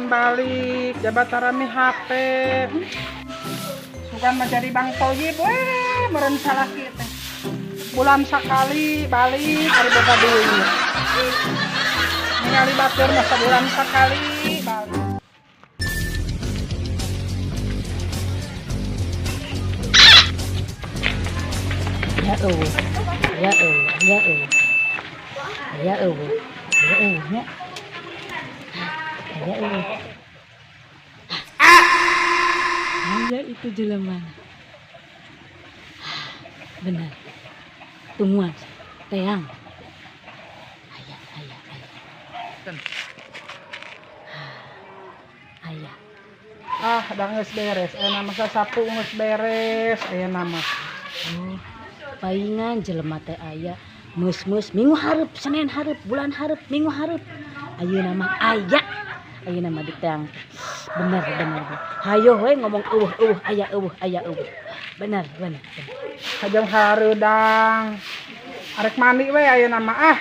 Can balik, jabat tarami HP. Sugan mah jadi Bang Toyib we, meureun salaki teh. Bulan sakali balik ari boga duit. Ningali batur mah sabulan sakali balik. Ya eueuh. Ya eueuh, ya eueuh. Ya eueuh. Ya eueuh nya. Ya eueuh. Aya itu jelema. Benar. Tungguan. Teang. Aya, aya, aya. Aya. Ah, da geus beres. Ayeuna mah sasapu geus beres ayeuna mah. Oh, paingan jelema teh aya mus-mus minggu hareup, Senin hareup, bulan hareup, minggu hareup. Ayeuna mah aya. Ayeuna mah diteang. Bener, bener. Hayo we ngomong eueuh eueuh aya eueuh aya eueuh. Bener, bener, bener. Hajang hareudang. Arek mandi we ayeuna mah ah.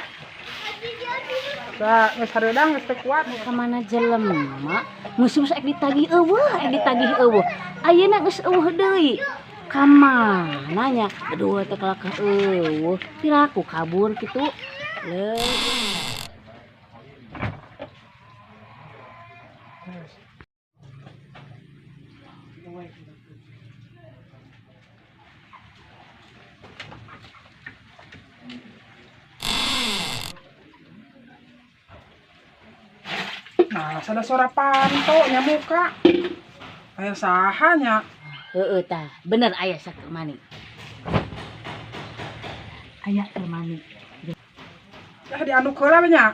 Da geus hareudang geus teu kuat. Ka mana jelema? Mus-mus ek ditagih eueuh, ek ditagih eueuh. Ayeuna geus eueuh deui. Ka mana nya? Aduh teh kalakah eueuh. Piraku kabur kitu. Leuh. Nah, sada suara panto nya muka. Aya saha nya? Heeh tah, bener aya sakermani. Aya kermani. Dah dianduk heula we nya.